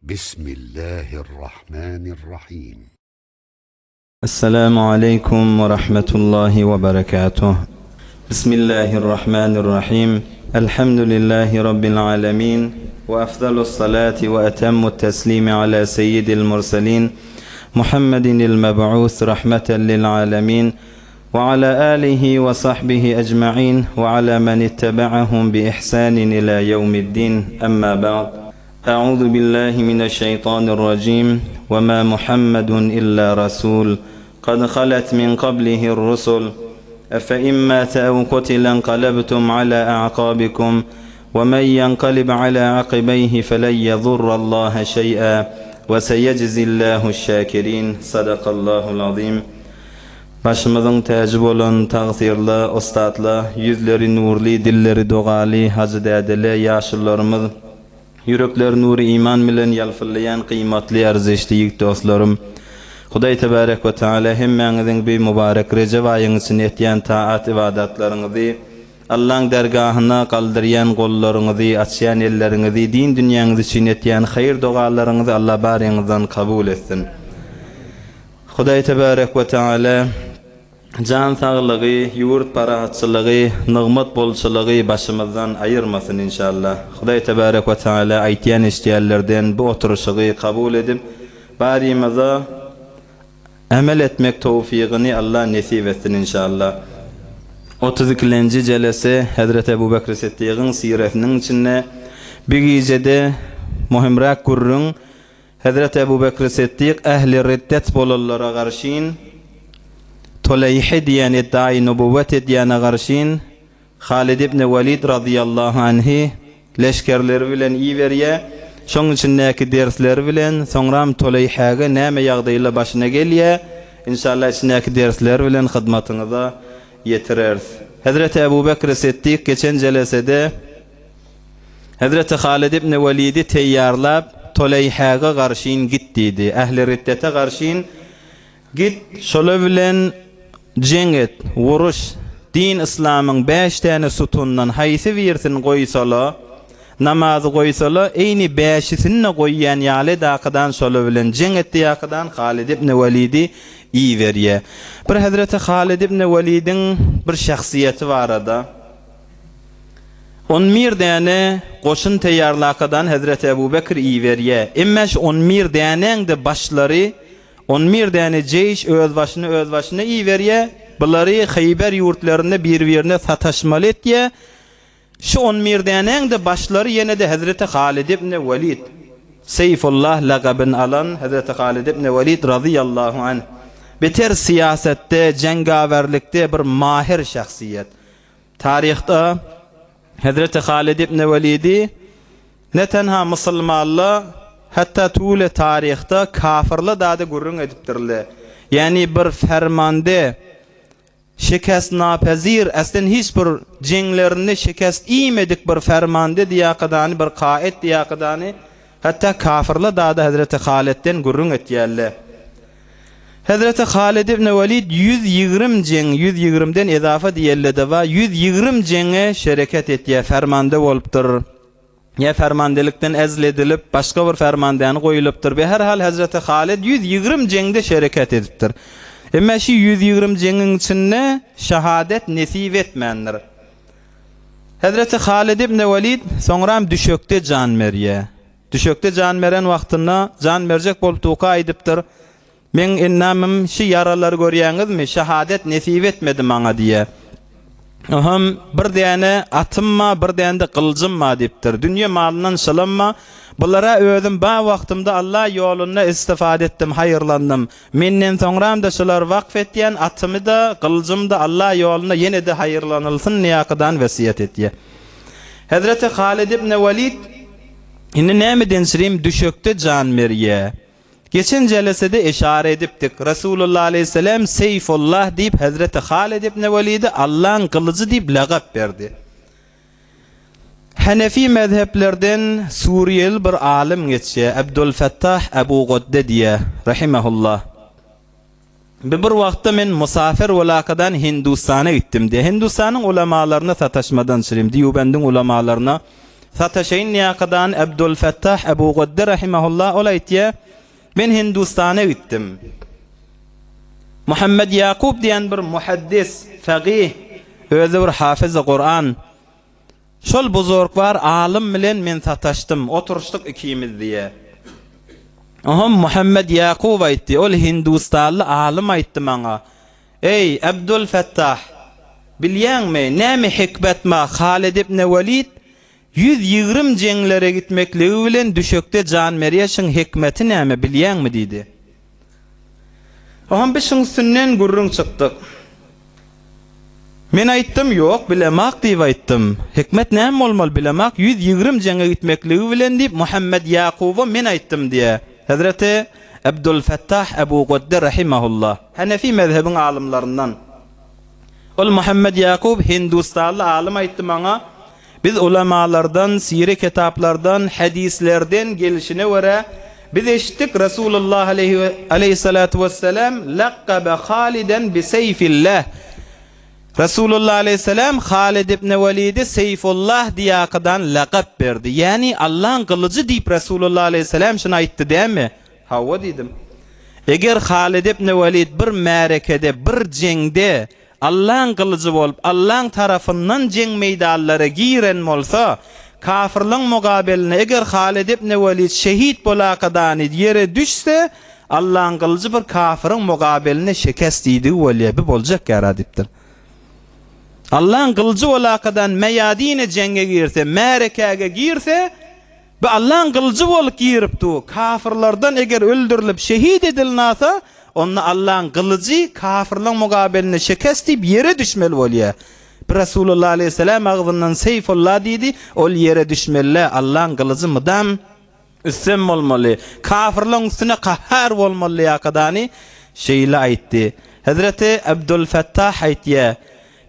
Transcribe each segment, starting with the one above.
Bismillahirrahmanirrahim. Esselamu aleýkum we rahmetullahi we berekatuh. Bismillahirrahmanirrahim. Elhamdülillahi Rabbil alemin. We afdalus salati we etemmut teslimi ala seyyidil murselin. Muhammedinil meb'us rahmeten lil alemin. We ala alihi we sahbihi ecma'in we ala men ittebe'ahum bi ihsanin ila yevmiddin. Emma ba'd. A'udhu billahi mineşşeýtanirrajim. We ma Muhammedun illa rasul. Kad halet min qablihi'r rusul. Efe in mate ew kutile inqalebtum ala a'qabikum. We men yenqalib ala aqibeyhi felen yedurrallaha şey'a ve seyeczillahu'ş-şakirin. Sadakallahul azim. Başymyzyň täji bolan tagsyýrla, ussatla, ýüzleri nurly, dilleri dogaly hajy dädele, ýaşulularymyz, ýürekleri nury iman bilen ýalpyllaýan gymmatly, arzyşly ýigit dostlarym! Hudaý tebärek we taala hemmäňiziň bi mübarek Rejep aýyň içinde etýän taat-ybadatlaryňyzy, Allaň dergahyna galdyrýan gollaryňyzy, açýan elleriňizi, din dünýäňiz üçin etýän haýyr-dogalaryňyzy Alla baryňyzdan kabul etsin! Hudaý tebärek we taala jan saglygy, ýurt parahatçylygy, nygmat bolçulygy başymyzdan aýyrmasyn inşallah. Hudaý tebärek we taala aýtýan eşidýänlerden bu oturyşygy kabul edip, barymyza emel etmek towfygyny Allah nesip etsin inşallah. Otuz ikilenji jelese Hezreti Ebu Bekri Siddigyň siresiniň içinde bir gijede möhümräk gürrüň Hezreti Ebu Bekri Siddik ähli riddet bolanlara garşyn, Tuleýhi diýen iddiaýy nubuwwet edýäne garşyn Halid ibn Welid razyýallahu anhy leşgerleri bilen iberýär. Şoň içindäki dersleri bilen soňram Tuleýhäge näme ýagdaýla başyna gelýär, inşallah içindäki dersleri bilen hyzmatyňyza ýetireris. Hezreti Ebu Bekri Siddik geçen jelesede Hezreti Halid ibn Welidi teýýarlap, Toleýhäge garşyn git diýdi. Ähli riddete garşyn git, şolar bilen jeň et, uruş, din yslamyň bäş däne sutunyndan haýsy birisini goýsala, namazy goýsala, eýni bäşisini-de goýýan ýaly dakydan şolar bilen jeň et diýakydan Halid ibn Welidi iberýär. Bir Hezreti Halid ibn Welidiň bir şahsyýeti barada. On bir däne goşun teýýarlakadan hezreti Ebu Bekr iberýä. Emme şu on bir dänäň-de başlary, on bir däne jeýş özbaşyna özbaşyna iberýä. Bulary Hyber ýurtlarynda bir-birine sataşmaly etýä. Şu on bir dänäň-de başlary ýene-de hezreti Halid ibn Welid, Seýfullah lagabyny alan hezreti Halid ibn Welid razyýallahu anh. Beter syýasatda, jeňgawerlikde bir mahyr şahsyýet. Taryhda Hezreti Halid ibn Welidi ne tenha musulmanlar, hatda tüwle taryhda kafyrlar dady gürrüň edipdirler. Ýagny bir fermande şikestnapezir, aslen hiç bir jeňlerinde şikest iýmedik bir fermande diýakadany, bir kaid diýakadany Hatda kafyrlar dada Hezreti Haletden gürrüň etýärler. Hezreti Halid ibn Welid 120 jeň, 120-den ezafa diýenler-de bar, 120 jeňe şereket etýär, fermande bolupdyr. Ýa fermandelikden ezl edilip, başga bir fermandäni goýulypdyr. Beherhal Hezreti Halid 120 jeňde şereket edipdir. Emma şu 120 jeňiň içinde şahadet nesip etmändir. Hezreti Halid ibn Welid soňram düşekde jan berýär. Düşekde jan beren wagtynda jan berjek bolup duka aýdypdyr, Meň ennamym şi ýaralary görýäňizmi, şahadet nesip etmedi maňa diýýär. Oham bir däne atym bar, bir däne-de gylyjym bar diýipdir. Dünýe malyndan şylam bar. Bulara özüm bar wagtymda Allah ýolunda istifade etdim, haýyrlandym. Menden soňram-da şulary wakf etýän, atymy-da, gylyjymy-da Allah ýolunda ýene-de haýyrlanylsyn niýakydan wesýet etýär. Hezreti Halid ibn Welid indi nämeden çirim düşekde jan berýär. Geçen jelesede eşara edipdik. Resulullah aleýhissalam Seýfullah diýip Hezreti Halid ibn Welide Allaň gylyjy diýip lagap berdi. Hanefi mezheplerden suriýeli bir alym geçýär, Abdulfettah Abu Godde diýýär, rahimehullah. Bir bir wagtda men musafir welakadan Hindustana gitdim diýýär. Hindustanyň ulamalaryna sataşmadan çyrim, Dýubendiň ulamalaryna. Sataşaýyn ýakadan Abdulfettah Ebu Gudde rahimehullah ol aýtýar, Men Hindustana gitdim. Muhammed Ýakup diýen bir muhaddis, fagyh, özi bir hafyzy Kuran. Şol buzurgwar alym bilen men sataşdym, oturyşdyk ikimiz diýýär. Oňam Muhammed Ýakup aýtdy, ol hindustanly alym aýtdy maňa, Eý, Abdulfettah, bilýäňmi, näme hikmet ma Halid ibn Welid 120 jeňlere gitmekligi bilen düşekde jan berýäşiň hikmeti näme, bilýäňmi diýdi. Oňam biz şuň üstünden gürrüň çykdyk. Men aýtdym, Ýok, bilemak diýip aýtdym. Hikmet näme bolmaly, bilemak, 120 jeňe gitmekligi bilen diýip, Muhammet Ýakuba men aýtdym diýýär. Hezreti Abdulfettah Ebu Gudde rahimehullah, Hanefi mezhebiň alymlaryndan. Ol Muhammet Ýakup hindustanly alym aýtdy maňa, Biz ulamalardan, sire kitaplardan, hadyslerden gelşine görä, biz eşitdik, Resulullah aleýhissalatu wessalam lakkaba Haliden bi seýfillah. Resulullah aleýhissalam Halid ibn Welide Seýfullah diýakydan lakap berdi. Ýagny Allaň gylyjy diýip Resulullah aleýhissalam şuny aýtdy dämi? Hawa diýdim. Eger Halid ibn Welid bir märekede, bir jeňde Allaň gylyjy bolup, Allaň tarapyndan jeň meýdanlara giren bolsa, kafyrlaň mugabeline eger Halid ibn Welid şehit bolakadany ýere düşse, Allaň gylyjy bir kafyryň mugabeline şekest diýdigi bolýar, bi boljak ýara diýipdir. Allaň gylyjy bolakadan meýadine jeňe girse, märekäge girse, Bi Allaň gylyjy bolup girip du, kafyrlardan eger öldürilip şehit edilnasa, onda Allaň gylyjy kafyrlaň mugabelinde şekest diýip ýere düşmeli bolýa. Bi Resulullah aleýhissalam agzyndan Seýfullah diýdi, ol ýere düşmelidä, Allaň gylyjy mydam üstem bolmaly, kafyrlaň üstüne kahhar bolmaly ýakadany şeýle aýtdy. Hezreti Abdulfettah aýtýa,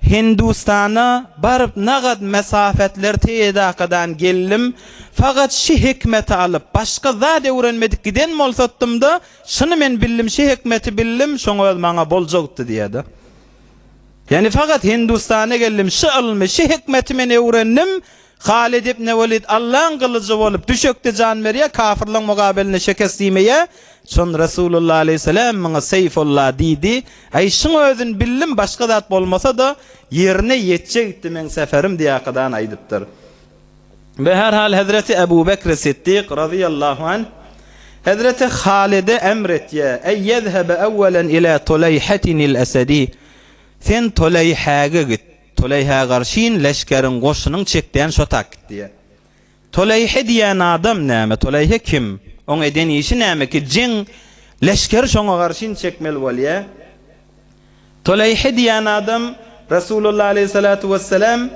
Hindustana baryp nagad mesafetler teýedakadan geldim, fakat şi hikmeti alyp, başga zat öwrenmedik giden bolsatdymda, şyny men bildim, şi hikmeti bildim, şoň özi maňa boljakdy diýýärdi. Ýagny fakat Hindustana geldim, şi ylmy, şi hikmeti men öwrendim, Halid ibn Welid Allaň gylyjy bolup, düşekde jan berýär, kafyrlaň mugabelinde şekest iýmeýär. Şon Resulullah aleýhissalam muňa Seýfullah diýdi. Aý, şuň özüni bildim, başga zat bolmasa-da, ýerine ýetjekdi meň seferim diýakadan aýdypdyr. Be her hal Hezreti Ebu Bekri Siddik razyýallahu anh Hezreti Halide emr etýär, Eý ýezhebe ewwelen ila Tuleýhetinil Esedi. Sen Tuleýhäge git. Tuleýhä garşyn leşgeriň goşunyň çekdän şo tak git diýýär. Tuleýhe diýen adam näme? Tuleýhe kim? Oň eden işi näme ki, jeň leşgeri şoňa garşyn çekmeli bolýar? Tuleýhe diýen adam Resulullah aleýhissalatu wessalam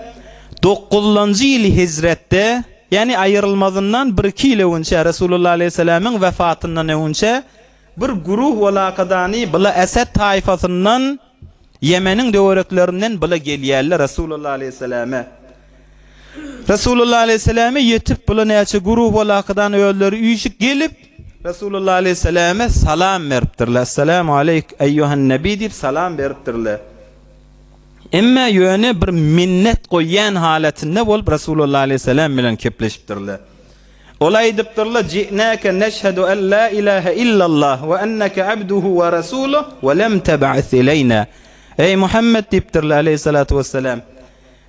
dokuzlanjy ýyl hijretde, ýagny aýrylmazyndan bir-iki ýyl öwünçä, Resulullah aleýhissalamyň wefatyndan öwünçä bir guruh welakadany bula Esed taýfasyndan Ýemeniň töwereklerinden bula gelýärler Resulullah aleýhissalame. Resulullah aleýhissalame ýetip bula näçe guruh walakydan özleri üýşüp gelip Resulullah aleýhissalame salam beripdirler. Esselamu aleýk eýýuhan nebi diýip salam beripdirler. Emma ýöne bir minnet goýýan halatynda bolup Resulullah aleýhissalam bilen kepleşipdirler. Ol aýdypdyrlar, Ji'nâke neşhedü en lâ ilâhe illallah we enneke abduhu we resuluh we lem teb'as ileýnâ. Eý, Muhammet diýipdirler, aleýhissalatu wessalam,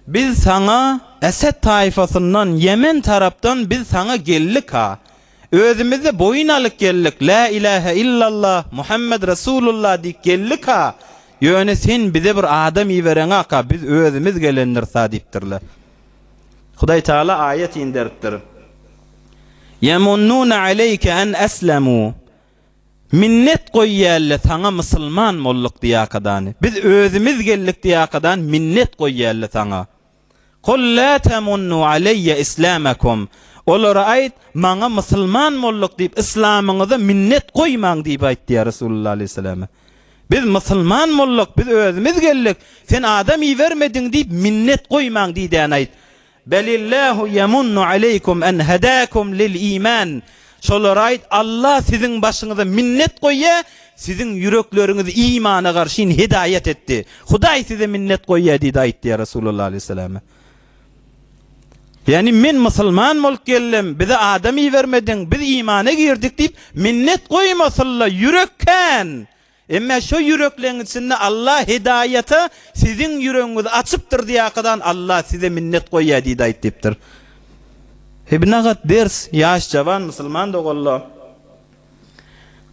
Biz saňa Esed taýfasyndan, Ýemen tarapdan biz saňa geldik-ha. Özümiz-de boýun alyp geldik, Lâ ilâhe illallah, Muhammet Resulullah diýip geldik-ha. Ýöne sen bize bir adam ibereňak-a, biz özümiz gelendiris-a diýipdirler. Hudaý Taala aýat inderipdir. Ýemunnuna aleýke en eslemu. Minnet goýýarlar saňa musulman bolduk diýakadany. Biz özümiz geldik diýakadan minnet goýýarlar saňa. Kul la tamunnu aleýye islamakum. Olara aýt, maňa musulman bolduk diýip yslamyňyza minnet goýmaň diýip aýt diýýär Resulullah aleýhissalama. Biz musulman bolduk, biz özümiz geldik, sen adam ibermediň diýip minnet goýmaň diýdäni aýt. Belillahu ýemunnu aleýkum en hedakum lil iman. Şolara aýt, Allah siziň başyňyza minnet goýýar, siziň ýürekleriňizi imana garşyn hidaýat etdi. Hudaý size minnet goýýar diýdi aýt diýýär Resulullah aleýhissalama. Ýagny men musulman bolup geldim, bize adam ibermediň, biz imana girdik diýip minnet goýmasynla, ýürek kän. Emme şo ýürekleň içinde Allah hidaýata siziň ýüregiňizi açypdyr diýakadan Allah size minnet goýýa diýdi aýt diýipdir. Ibn-Agat ders ýaş jawan musulman doganlar.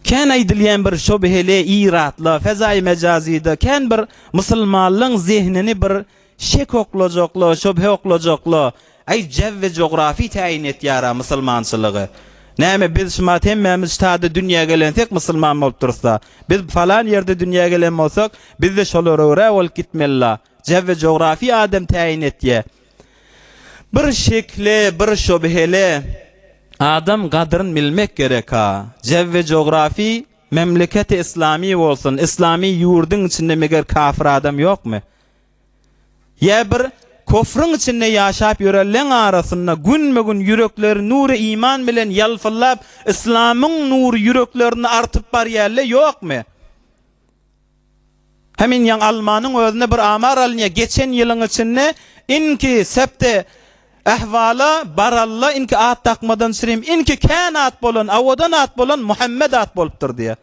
Kän aýdylýan bir şobheli iratla fezaýy mejazyda kän bir musulmanlaň zehnini bir Şek oklajakla, şöbhe oklajakla. Aý jebbi jografi täýin etýara musulmançylygy. Näme biz şumat hemmämiz ştada dünýä gelensek musulman bolup durusda. Biz falan ýerde dünýä gelen bolsak, bizde şolara görä bolup gitmelila. Jebbi jografi adam täýin etýä. Bir şekle, bir şöbhele adam gadryn bilmek gereka. Jebbi jografi memleketi islami bolsun, islami ýurduň içinde meger kafir adam ýokmy? Ýa bir kofryň içinde ýaşap ýörenleň arasynda günbe-gün ýürekleri nury iman bilen ýalpyldap, yslamyň nury ýüreklerinde artyp barýanle ýokmy? Hemin ýaň almanyň özünde bir amar alynýar, geçen ýylyň içinde inki sepde ähwala baralla inki at dakmadan çirim inki kän at bolan, awadan at bolan Muhammet at bolupdyr diýýär.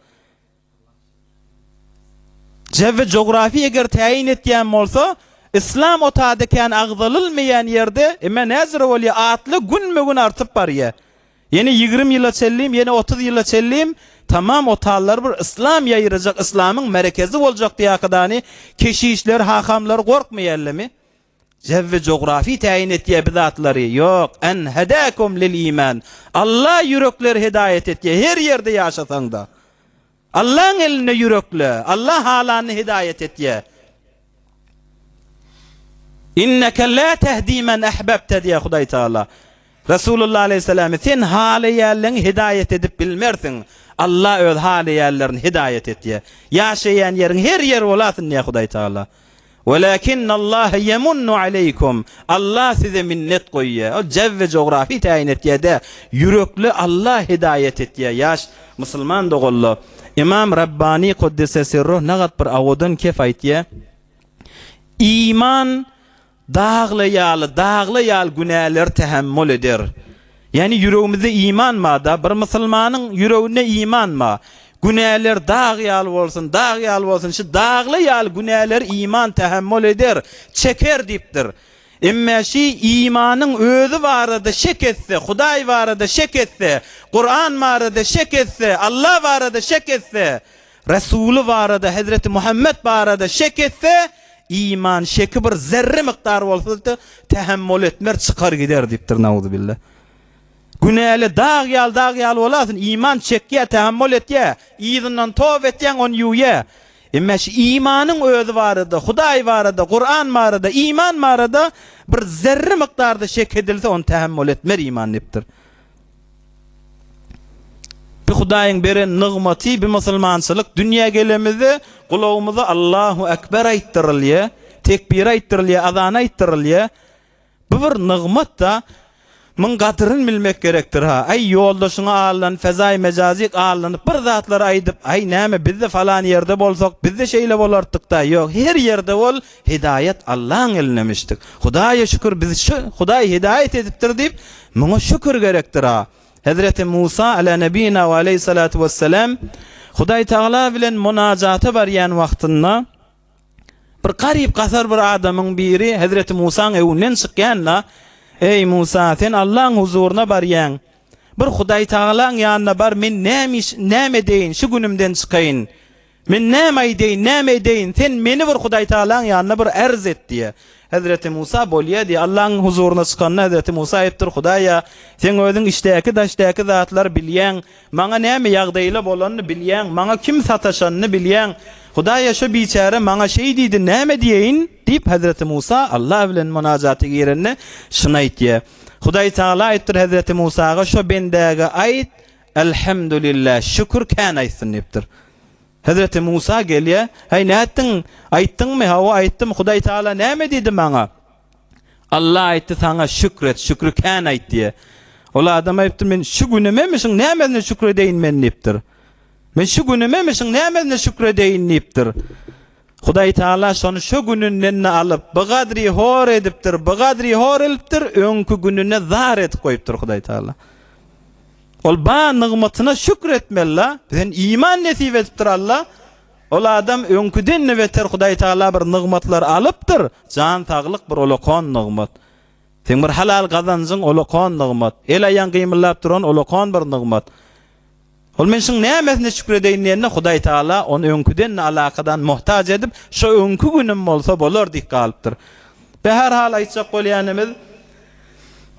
Jebbi jografiýa eger täýin etýän bolsa, yslam o tada kän agzalylmaýan ýerde, emme näzire bolýar, atly günbe-gün artyp barýar. Ýene 20 ýyla çenlim, ýene 30 ýyla çenlim tamam o tallar bir yslam ýaýrajak, yslamyň merekezi boljak diýakadany keşişler, hahamlar gorkmaýarlamy? Jebbi jografi täýin etýär bi zatlary. Ýok, en hedakum lil iman. Allah ýürekleri hidaýat etýär, her ýerde ýaşasaň-da. Allaň elinde ýürekle, Allah halanyny hidaýat etýär. Inneke la tehdi men ahbabte diýýär Hudaý Taala. Resulullah aleýhissalamy sen halaýanlaryňy hidaýat edip bilmersiň. Allah öz halaýanlaryny hidaýat etýär. Ýaşaýan ýeriň her ýer bolasyn diýýär Hudaý Taala. Welakinnallaha ýemunnu aleýkum. Allah size minnet goýýar. Ol jebbe jografi täýin etýär-de, ýürekli Allah hidaýat etýär. Ýaş musulman doganlar, Imam Rabbani kuddise sirruh nagat bir awadan kef aýtýar. Iman Dagla ýaly, dagla ýaly günäleri tähemmül eder. Ýagny ýüregimizde iman bar-da, bir musulmanyň ýüreginde iman bar. Günäler dag ýaly bolsun, dag ýaly bolsun, şu dagla ýaly günäleri iman tähemmül eder, çeker diýipdir. Emme şi imanyň özi barada şek etse, Hudaý barada şek etse, Kuran barada şek etse, Allah barada şek etse, Resuly barada, Hezreti Muhammet barada şek etse, iman şeki bir zerre mukdar bolsa-da tähemmül etmer, çykar gider diýipdir, nauzubilla. Günäli dag ýaly, dag ýaly bolasyn, iman çekýär, tähemmül etýär, yzyndan toba etýäň, ony ýuwýar. Emma şu imanyň özi barada, Hudaý barada, Kuran barada, iman barada bir zerre mukdarda şek edilse, ony tähemmül etmer iman diýipdir. Bi Hudaýyň beren nygmaty, bi musulmançylyk dünýä gelemizde gulagymyza Allahu Ekber aýtdyrylýar, tekbir aýtdyrylýar, azan aýtdyrylýar. Bu bir nygmat-da, muň gadyryny bilmek gerekdir ha. Aý ýoldaşyňa aldan, fezaý mejazik aldanyp bir zatlar aýdyp, aý näme biz-de falan ýerde bolsak, biz-de şeýle bolartdyk-da. Ýok, her ýerde bol, hidaýat Allaň elindemişdik. Hudaýa şükür biz şu Hudaý hidaýat edipdir diýip, Muňa şükür gerekdir-a. Hezreti Musa ala nebina we aleýhissalatu wessalam Hudaý Tagala bilen munajata barýan wagtynda bir garyp-gasar bir adamyň biri Hezreti Musaň öňünden çykýan-da, Eý Musa, sen Allaň huzuryna barýaň. Bir Hudaý Tagalaň ýanyna bar, men näme iş, näme edeýin, şu günümden çykaýyn. Men näme aýdaýyn, näme edeýin, sen meni bir Hudaýtagalaň ýanyna bir ärz et diýýär. Hezreti Musa, Bolýa diýýär. Allaň huzuryna çykanda hezreti Musa aýypdyr, Hudaý-a, seň özüň içdäki-daşdaky zatlary bilýäň, maňa näme ýagdaýla bolanyny bilýäň, maňa kim sataşanyny bilýäň. Hudaý-a, şo biçäre maňa şeý diýdi, näme diýeýin? diýip, hezreti Musa Alla bilen munajata girende şuny aýtýar. Hudaýtagala aýypdyr hezreti Musaga, Şo bendäge aýt, Elhamdülillah, şükür kän aýtsyn diýipdir. Hezreti Musa gelýär, Häý, nätdiň? Aýtdyňmy? Hawa, aýtdym. Hudaý Tagala näme diýdi maňa? Allah aýtdy, saňa şükür et, şükri kän aýt diýýär. Ol adam aýypdyr, men şu günümemi şuň nämesine şükür edeýin men diýipdir. Men şu günümemi şuň nämesine şükür edeýin diýipdir. Hudaý Taala şony şo gününden-de alyp, bigadry hor edipdir, bigadry hor elipdir, öňki gününe zar edip goýupdyr Hudaý Taala. Ol ba nygmatyna şükür etmeli-la. Bize iman nesip edipdir Alla. Ol adam öňküden-de beter Hudaý Taala bir nygmatlar alypdyr. Jan saglyk bir ulakan nygmat. Seň bir halal gazanjyň ulakan nygmat. El-aýaň gymyldap duran ulakan bir nygmat. Ol men şuň nämesine şükür edeýin diýende Hudaý Taala ony öňküden-de alakadan muhtaç edip, şo öňki günüm bolsa bolar diýip galypdyr. Be-her hal aýtjak bolýanymyz,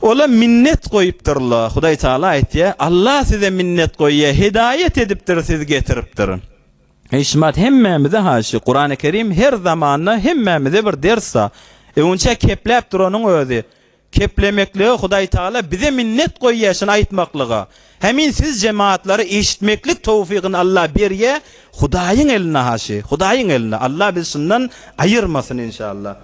ola minnet goýupdyrlar. Hudaý Taala aýtýar, Allah size minnet goýýar, hidaýat edipdir, sizi getiripdir. Eý şumat hemmämize haşy, Kurany Kerim her zamanda hemmämize bir ders-a. Öňünçä kepläp duranyň özi, Keplemeklige Hudaý Tagala bize minnet goýýar şuny aýtmaklyga. Hemin siz jemaatlara eşitmeklik towfygyny Alla berýär, Hudaýyň elinde haşy, Hudaýyň elinde. Alla bizi şundan aýyrmasyn inşallah.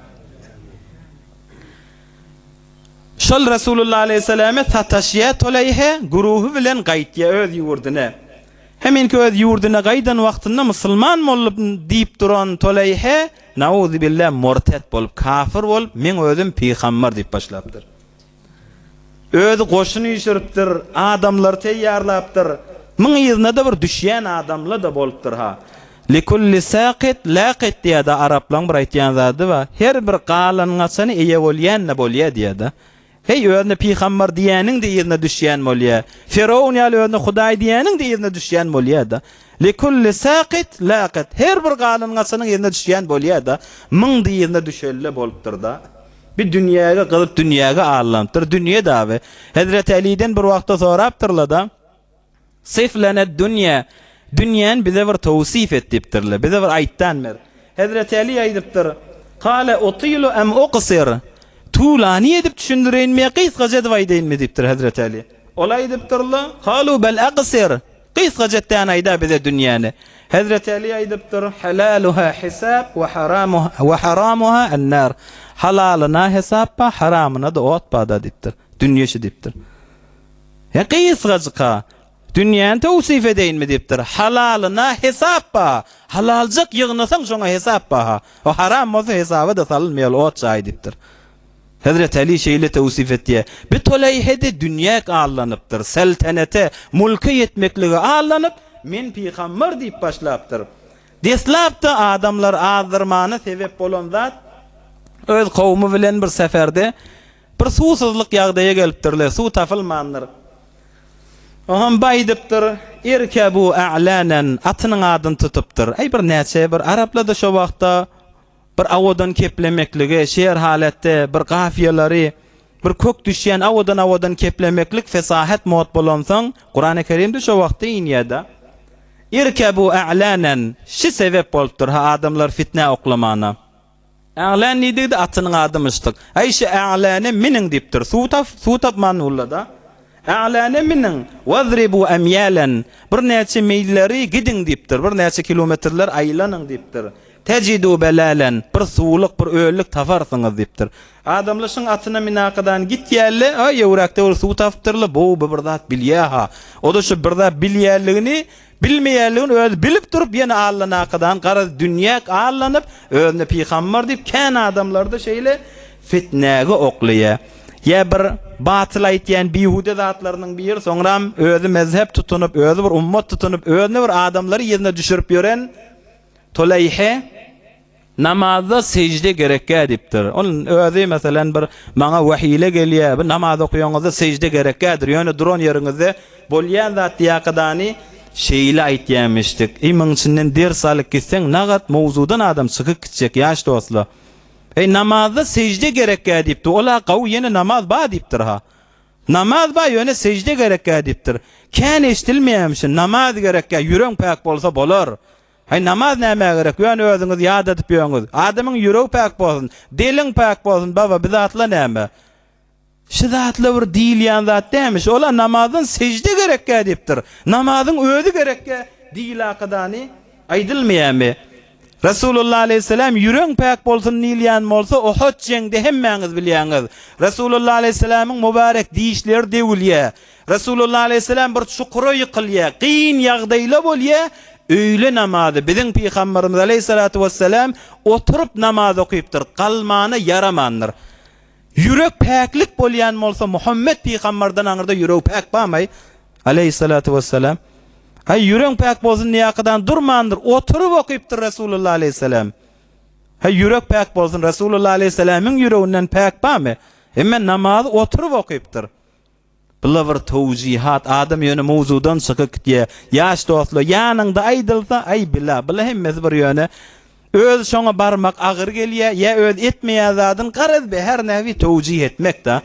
Şol Resulullah aleýhissalame sataşýar Toleýhe güruhy bilen gaýtýar öz ýurduna. Heminki öz ýurduna gaýdan wagtynda musulman boldup diýip duran Toleýhe, Nauzubilla, murtet bolup, kafir bolup, meň özüm pygambar diýip başlapdyr. Özi goşun üýşüripdir, adamlary teýýarlapdyr. Muň yzyna-da bir düşýän adamlar-da bolupdyr ha. Likulli saqit laqit diýýär-de araplaň bir aýtýan zady bar. Her bir galan-gaçany eýe bolýan-da bolýar diýýär-de. Heý, özüne pygambar diýýäniň-de yzyna düşýän bolýa. Fyrown ýaly özüne Hudaý diýýäniň-de yzyna düşýän bolýa-da. Likulli saqit laqit. Her bir galan-gaçanyň yzyna düşýän bolýa-da. Muň-da yzyna düşeli-le bolupdyr-da. Bir dünýäge gyzyp dünýäge allanypdyr. Dünýe daby. Hezreti Aliden bir wagtda sorapdyrlar-da. Syf lene dünýä, dünýäni bize bir towsif et diýipdirler. Bize bir aýtdan ber. Hezreti Äli aýdypdyr, Kale utilu em uqsir, Tulany edip düşündireýinmi ýa gysgaça edip aýdaýynmy diýipdir Hezreti Äli. Ol aýdypdyrlar, Kalu bel aqsir, gysgaça etdän aýda bize dünýäni. Hezreti Äli aýdypdyr, Halaluha hisap we haramuha we haramuha ennar. Halalyna hesap bar, haramyna-da ot bar-da diýipdir. Dünýe şu diýipdir. He gysgajyk-a, dünýäni towsif edeýinmi diýipdir. Halalyna hesap bar. Halaljak ýygnasaň şoňa hesap bar-ha. O haram bolsa hesaba-da salynmaýar, ol ot jaýy diýipdir. Hezreti Aly şeýle towsif etýär. Bir Toleýhede dünýäk allanypdyr, seltenete, mulka ýetmeklige allanyp, men pygambar diýip başlapdyr. Deslapda adamlary azdyrmana sebep bolan zat, öz kowumy bilen bir seferde Bir suwsuzlyk ýagdaýa gelipdirler, suw tapylmandyr. Oňam baý aýdypdyr, Irkebu a'lanen, atynyň adyny tutupdyr. Äý bir näçe bir araplarda şo wagtda bir awadan keplemekligi, şer halatda bir gafiýalary, bir kök düşýän awadan-awadan keplemeklik fesahat mod bolansoň, Kurany Kerimde şo wagtda inýär-de. Irkebu a'lanen, şi sebep bolupdyr ha adamlar fitnä oklamana. Äglän diýdigi-de atynyň ady myşdyk. Äý şi Ägläne miniň diýipdir. Suw tap, suw tapman ulla-da. Ägläne miniň, wazribu emýälen, birnäçe milleri gidiň diýipdir, birnäçe kilometrler aýlanyň diýipdir. Tejidu belälen, bir suwluk, bir öllük taparsyňyz diýipdir. Adamlar şyň atyna minakadan gitýärler, aý ýöwräkde bir suw tapypdyrlar, bow bu bir zat bilýä-ha. O-da şu bir zat bilýänligini Bilmeýänligini özi bilip durup ýene allanakadan garaz dünýäk allanyp özüne pygambar diýip kän adamlarda şeýle fitnäge oklaýa. Ýa bir batyl aýtýan bihude zatlarynyň biri soňram özi mezhep tutunyp özi bir ummat tutunyp özüne bir adamlary ýerine düşürip ýören Toleýhe Namazda sejde gerekgä diýipdir. Ol özi meselen bir maňa wehile gelýär, bir namaz okaýaňyzda sejde gerekgädir, ýöne duran ýeriňizde bolýan zat diýakadany şeýle aýtýamişdik. Eý muň içinden ders alyp gitseň nagat mowzudan adam çykyp gitjek ýaş dostlar. Eý namazda sejde gerekgä diýipdir. Ol-a gawy ýene namaz bar diýipdir ha. Namaz bar ýöne sejde gerekgä diýipdir. Kän eşdilmeýämişin namaz gerekgä ýüreň päk bolsa bolar. Haý namaz nämä gerek ýöne özüňizi ýadadyp ýöňüz. Adamyň ýüregi päk bolsun, diliň päk bolsun baba bi zatla näme? Şi zatla bir diýilýän zat dämiş. Ola namazdan sejde gerekkä diýipdir. Namazyň özi gerekkä diýilakadany aýdylmaýamy? Resulullah aleýhissalam ýüreň päk bolsun diýilýän bolsa Ohod jeňde hemmäňiz bilýäňiz. Resulullah aleýhissalamyň mübarek dişleri döwülýä. Resulullah aleýhissalam bir çukura ýykylýar, kyn ýagdaýla bolýar, Öýle namazy biziň Pygamberimiz aleýhissalatu wessalam oturyp namaz okypdyr, galmana ýaramandyr. Ýürek päklik bolýan bolsa Muhammet pygamberden aňyrda ýüregi päk barmaý? Aleýhissalatu wessalam. Haý ýüreň päk bolsun diýýärkadan durmandyr, oturyp okypdyr Resulullah aleýhissalam. Haý ýürek päk bolsun Resulullah aleýhissalamyň ýüreginden päk barmy? Emme namazy oturyp okypdyr. Bula bir towjihat, adam ýöne mowzudan çykyp gitýä. Ýaş dostlar, ýanyňda aýdylsa, aý bila, bula hemmesi bir ýöne öz şoňa barmak agyr gelýä, ýa öz etmeýän zadyn garaz be her näbi towjih etmek-da.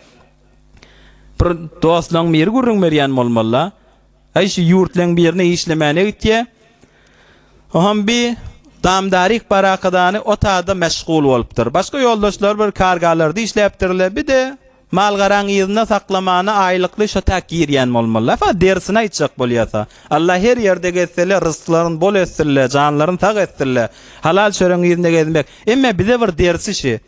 Bir dostlaň biri gürrüň berýän bolmaly-la. Aý şu ýurtlaň birine işlemäne gitýä. Oham bi damdarik barakadany o tada meşgul bolupdyr. Başga ýoldaşlar bir kargalarda işläpdirler. Bir-de Mal-garaň yzynda saklamana aýlykly şo täk girýän bolmaly. Fa dersini aýtjak bolýasa. Allah her ýerde gezsele rysklaryny bol etsinle, janlaryny sag etsinle. Halal çöregiň yzynda gezmek. Emme bize bir dersi şi.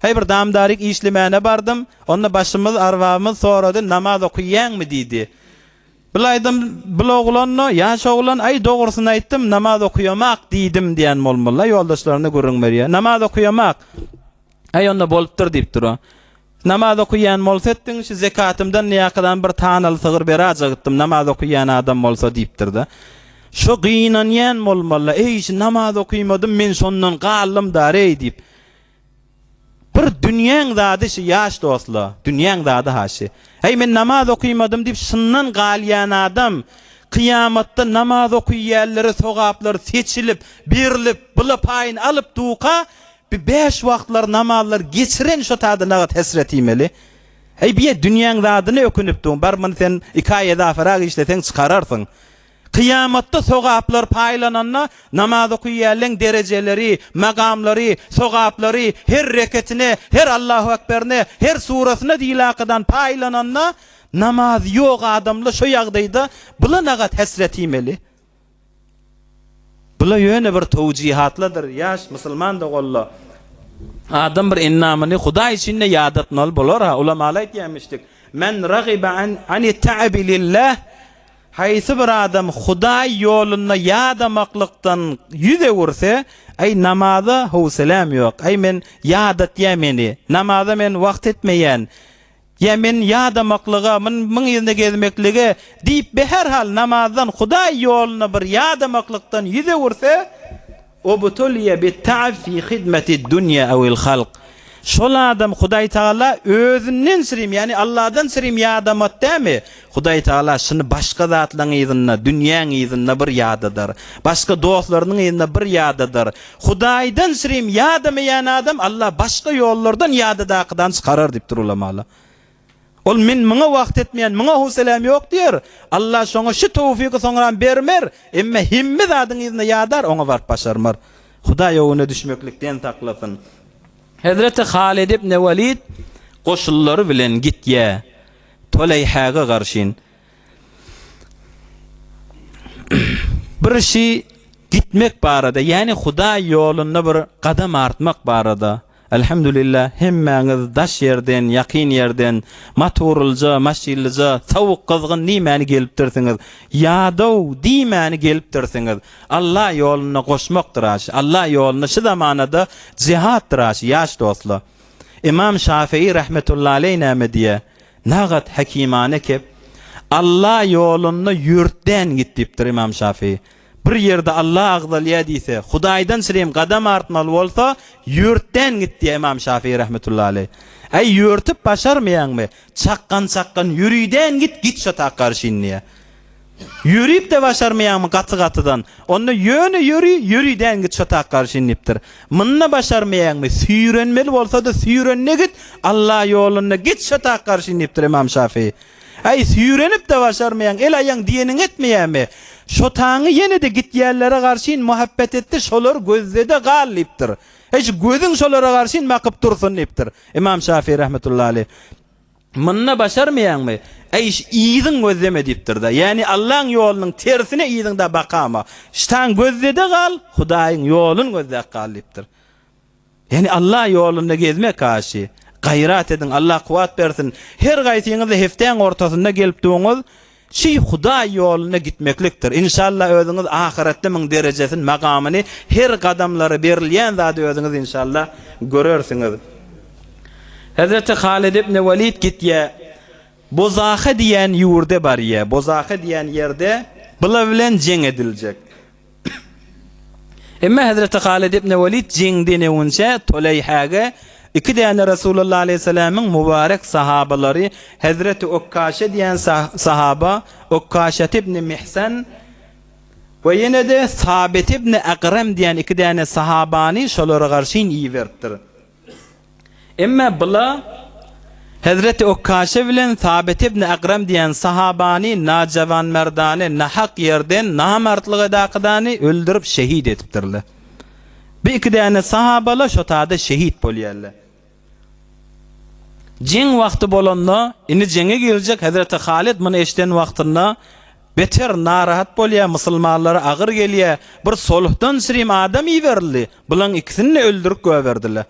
Heý bir damdarik işlemäne bardym. Onda başymyz arbabymyz sorady namaz okyýaňmy diýdi. Bil aýdym bil oglan-da, ýaş oglan, aý dogrusyny aýtdym namaz okyýamak diýdim diýen bolmaly. Ýoldaşlaryna gürrüň berýär. Namaz okyýamak. Äý onda bolupdyr diýip dur. Namaz okaýan bolsa etdiň, şu zekatymdan niýakadan bir tanaly sygyr berajagtdym, namaz okaýan adam bolsa diýipdir-de. Şo gynanýan bolmaly, eý şu namaz okaýmadym, men şondan galdym da-reý diýip. Bir dünýäň zady şu ýaş dostla, dünýäň zady ha şi. Äý men namaz okaýmadym diýip şundan galýan adam, kyýamatda namaz okaýanlere sogaplar seçilip, berlip, bula paýyny alyp duka, Bi bäş wagtlar namazlar geçiren şo tada nagat hesret iýmeli. Eý biýe dünýäň zadyna ökünip duň bar muny sen iki aý edaferak işleseň çykararsyň. Kyýamatda sogaplar paýlananda namaz okyýanleň derejeleri, magamlary, sogaplary her reketine, her Allahu ekberine, her surasyna diýlakadan paýlananda namazy ýok adamla şo ýagdaýda bula nagat hesret iýmeli. Bula ýöne bir towjihatladyr, ýaş musulman doganla. Adam bir ennamyny Hudaý üçin-de ýadatmaly bolar-ha, ulamalar aýtýarmyşdyk, Men ragibe an ani ta'bi lillah, haýsy bir adam Hudaý ýolunda ýadamaklykdan ýüz öwürse, aý namaza howseläm ýok, aý men ýadatýa meni, namaza men wagt etmeýän, Ýa men ýadamaklyga, muň yzynda gezmeklige, diýip beherhal namazdan Hudaý ýolunda bir ýadamaklykdan ýüz öwürse, Ubtuliýe bit-ta'b fi hidmetid-dunýa awil-halk. Şol adam Hudaý Tagala özünden çyrim, ýagny Allahdan çyrim ýadamat dämi? Hudaý Tagala şuny başga zatlaň yzynda, dünýäň yzynda bir ýadadar. Başga dostlarynyň yzynda bir ýadadar. Hudaýdan şirim ýadamaýan adam Allah başga ýollardan ýadadakydan çykarar diýipdir ulamalar. Ol men muňa wagt etmeýän, muňa howseläm ýok diýer. Allah şoňa şu towfyky soňram bermer, emme hemme zadyň yzynda ýadar, oňa baryp başarmar. Hudaý öwüne düşmeklikden saklasyn. Hezreti Halid ibn Welid goşunlary bilen gitýär Toleýhaga garşyn. Bir şi gitmek barada, ýagny Hudaý ýolunda bir gadam artmak barada. Elhamdülillah, hemmäňiz daş ýerden, ýakyn ýerden, maturlyja, maşynlyja, sowuk, gyzgyn diýmäni gelipdirsiňiz. Ýadaw diýmäni gelipdirsiňiz. Allah ýolunda goşmakdyr aşy. Allah ýolunda şu zamanada jihatdyr aşy, ýaş dostlar. Imam Şafii rahmetullahi aleý näme diýýär? Nagat hekimane kep, Alla ýolunda ýörtdän git diýipdir Ymam Şafii. Bir ýerde Alla agzalýar diýse, Hudaýdan çyrim gadam artmaly bolsa, ýörtdän git diýýär Ymam Şafii rahmetullahi aleý. Äý ýörtüp başarmaýaňmy? Çakgan-çakgan ýörüdän git, git şo tak garşyn diýýär. Ýörüp-de başarmaýaňmy gaty-gatydan? Onda ýöne ýöri, ýöri-dän git şo tak garşyn diýipdir. Munda başarmaýaňmy? Süýrenmeli bolsa-da süýrende git, Alla ýolunda git şo tak garşyn diýipdir Ymam Şafy. Äý, süýrenip-de başarmaýaň, el-aýaň diýeniňi etmeýämi? Şo taňy ýene-de gitýänlere garşyn muhabbet etde, şolary gözle-de gal diýipdir. Äý, şu gözüň şolara garşyn bakyp dursun diýipdir. Ymam Şafy rahmetullahi aleýh. Munda başarmaýaňmy? Äý, şu yzyň gözleme diýipdir-de. Ýagny Allaň ýolunyň tersine yzyňda bakama. Ştaň gözlede gal, Hudaýyň ýoluny gözläp gal diýipdir. Ýagny Alla ýolunda gezmek aşy. Gaýrat ediň, Alla kuwwat bersin. Her gaýsyňyz hepdäň ortasynda gelip duňyz. Şi Hudaý ýolunda gitmeklikdir. Inşallah özüňiz ahyretde muň derejesini, magamyny, her gadamlary berilýän zady özüňiz inşallah görersiňiz. Hezreti Halid ibn Welid gitýä. Bozaha diýen ýurde barýa. Bozaha diýen ýerde bula bilen jeň ediljek. Emma Hezreti Halid ibn Welid jeňden öňünçä Toleýhäge iki däne Resulullah aleýhissalamyň mübarek sahabalary Hezreti Okkaşe diýen sahaba Okkaşet ibn Mihsan we ýene-de Sabit ibn Akrem diýen iki däne sahabany şolara garşyn iberipdir. Emma bula Hezreti Okkaşe bilen Sabit ibn Agram diýen sahabany najawanmerdane, nahak ýerden namartlyk edakydany öldürip şehit edipdirler. Bu iki däne sahabala şo tada şehit bolýarlar. Jeň wagty bolanda, indi jeňe girjek Hezreti Halid muny eşiden wagtynda beter narahat bolýar, musulmanlara agyr gelýär. Bir sulhdan şirim adam iberildi, bulaň ikisini-de öldürip goýberdiler.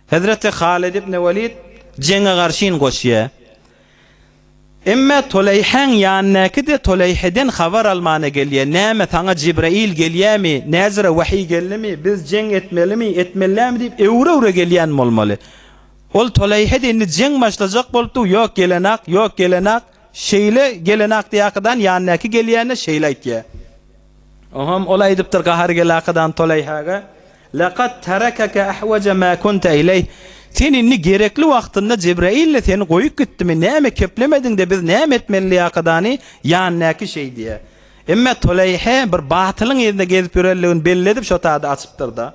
Hezreti Halid ibn Welid jeňe garşyn goşýar. Emme Tuleýhäň ýanyndaky-de Tuleýheden habar almana gelýär. Näme, saňa Jibrail gelýärmi, näzire wahyý geldimi, biz jeň etmelimi, etmeli dälmi diýip öwre-öwre gelýän bolmaly. Ol Tuleýhe-de indi jeň başlajak bolupdy, ýok gelenak, ýok gelenak, şeýle gelenak diýýärkadan ýanyndaky gelýänine şeýle aýtýar. Oňam ol aýdypdyr gahar gelakadan Toleýhaga, Lekad terekeke ahwaja ma kunte ileýh, Sen indi gerekli wagtynda Jebrail-le seni goýup gitdimi, näme keplemediň-de biz näme etmeli liýakadany ýanyndaky şeý diýýär. Emme Toleýhe bir batylyň yzynda gezip ýörenligini belli edip şo tady açypdyr-da.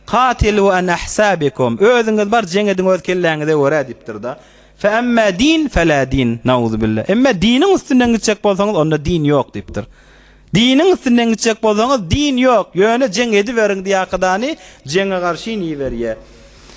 Katilu an ahsabikum, Özüňiz bar jeň ediň öz kelläňize görä diýipdir-de. Fe emme din fe la din, nauzubilla. Emme diniň üstünden gitjek bolsaňyz onda din ýok diýipdir. Diniň üstünden gitjek bolsaňyz din ýok, ýöne jeň ediberiň diýakydany jeňe garşyn iberýär.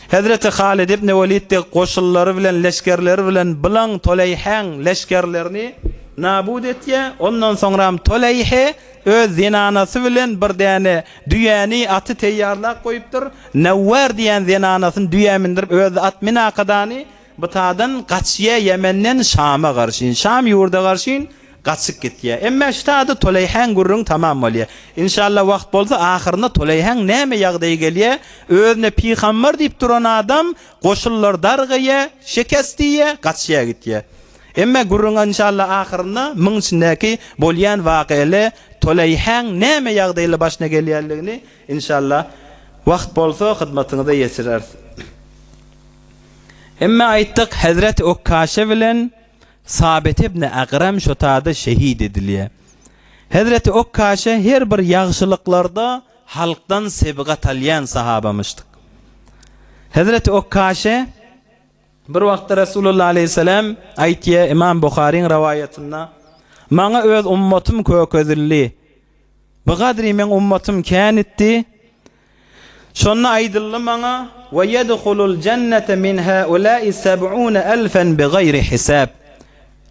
Hezreti Halid ibn Welid de goşunlary bilen, leşgerleri bilen bylaň Toleýhäň leşgerlerini nabut etýär. Ondan soňram Toleýhe öz zenanasy bilen bir däne düýäni, aty teýýarlap goýupdyr. Nawwar diýen zenanasyny düýä mindirip özi at minakydany Butadan gaçýa Ýemenden Şama garşyn, Şam ýurda garşyn gaçyp gitýä. Emme şu tada Toleýhäň gürrüňi tamam bolýa. Inşallah wagt bolsa ahyrynda Toleýhäň näme ýagdaýy gelýä, özüne pygambar diýip duran adam goşunlar dargaýa, şekest diýýä, gaçýa gitýä. Emme gürrüň inşallah ahyrynda muň içindäki bolýan wakyale Toleýhäň näme ýagdaýly başyna gelýänligini inşallah wagt bolsa hyzmatyňyza ýetireris. Emme aýtdyk, Hezreti Okkaşe bilen Sabit ibn Agram şo tada şehit edilýär. Hezreti Okkaşe her bir ýagşylyklarda halkdan sebgat alýan sahabamyşdyk. Hezreti Okkaşe bir wagtda Resulullah aleýhissalam aýtýar, Imam Buharyň rowaýatynda, Maňa öz ummatym kökezildi. Bu gadry meň ummatym kän itdi. Şonda aýdyldy maňa, Ve yedhulul jennete min haulâi seb'ûne elfen bigaýri hisab.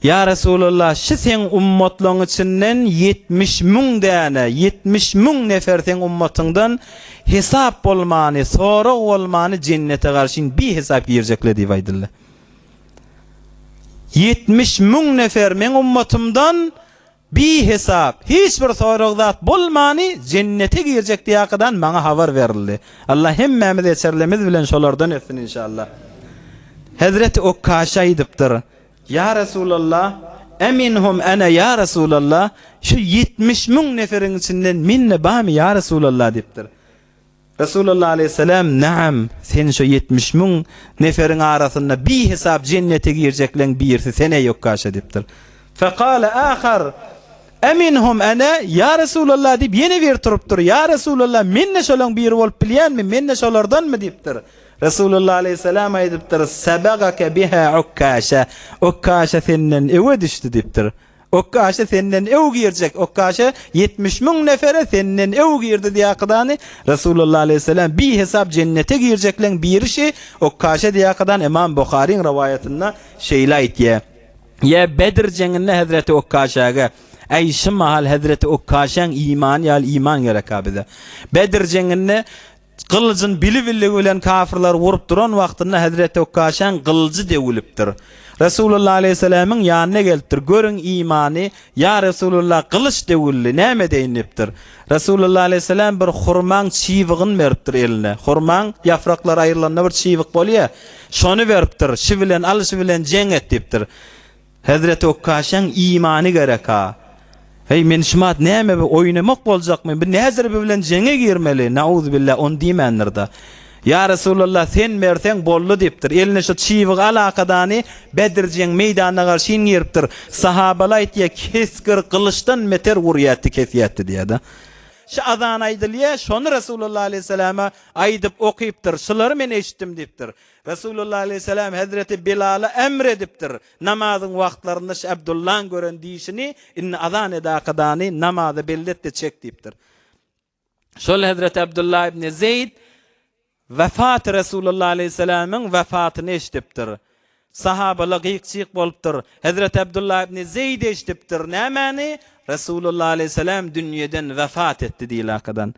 Ýa Resulallah, şi seň ummatlaň içinden 70 müň däne, 70 müň nefer seň ummatyňdan hesap bolmany, sorag bolmany jennete garşyn bihesap girjekler diýip aýdyldy. 70 müň nefer meň ummatymdan Bihesap, hiç bir sorag zat bolmany jennete girjek diýakadan maňa habar berildi. Allah hemmämiz eçerlemiz bilen şolardan etsin inşallah. Hezreti Okkaşa aýdypdyr, Ýa Resulallah, Eminhum ene ýa Resulallah, şu 70 müň neferiň içinden men-de barmy ýa Resulallah diýipdir. Resulullah aleýhissalam, Naam, sen şo 70 müň neferiň arasynda bihesap jennete girjekleň birisi sen eý Ukkaşa diýipdir. Fekale ahar, Eminhum ene, ýa Resulallah diýip ýene biri turupdyr. Ýa Resulallah, men-de şolaň biri bolup bilýänmi, men-de şolardanmy diýipdir. Resulullah aleýhissalam aýdypdyr, Sebegake biha Ukkaşa, Ukkaşa senden öňe düşdi diýipdir. Okkaşa senden öw girjek, Okkaşa 70 müň nefere senden öw girdi diýakydany Resulullah aleýhissalam bihesap jennete girjekleň biri şi Okkaşa diýakydan Imam Buharyň rowaýatynda şeýle aýtýar. Ýa Bedr jeňinde Hezreti Okkaşaga, Äý şi mahal Hezreti Okkaşaň imany ýaly iman gerek-a bize. Bedr jeňinde Gylyjyn bili-billigi bilen kafyrlary urup duran wagtynda Hezreti Okkaşaň gylyjy döwülipdir. Resulullah aleýhissalamyň ýanyna gelipdir. Görüň imany, Ýa Resulullah gylyç döwüldi, näme edeýin diýipdir. Resulullah aleýhissalam bir hurmaň çybygyny beripdir eline. Hurmaň ýapraklary aýrylanda bir çybyk bolýar. Şony beripdir. Şi bilen al, şi bilen jeň et diýipdir. Hezreti Ukkaşaň imany gerek-a. Heý, men şumat näme bi oýnamak boljakmy, bi näzir bi bilen jeňe girmeli, nauzubilla, ony diýmändir-de. Ýa Resulallah, sen berseň boldy diýipdir. Eline şu çybygy alakadany Bedir jeň meýdanyna garşyn giripdir. Sahabalar aýtýar, kesgir gylyçdan beter urýardy, kesýärdi diýýär-de. Şu azan aýdylýar, şony Resulallah aleýhissalama aýdyp okypdyr, şulary men eşitdim diýipdir. Resulullah aleýhissalam hezreti Bilala emr edipdir, Namazyň wagtlarynda şu Abdullaň gören dişini indi azan edakadany namaza belli et-de çek diýipdir. Şol hezreti Abdullah ibn Zeýd wefat Resulullah aleýhissalamyň wefatyny eşidipdir. Sahabalar gyk-jyk bolupdyr. Hezreti Abdullah ibn Zeýd eşidipdir. Nämäni? Resulullah aleýhissalam dünýeden wefat etdi diýilakadan.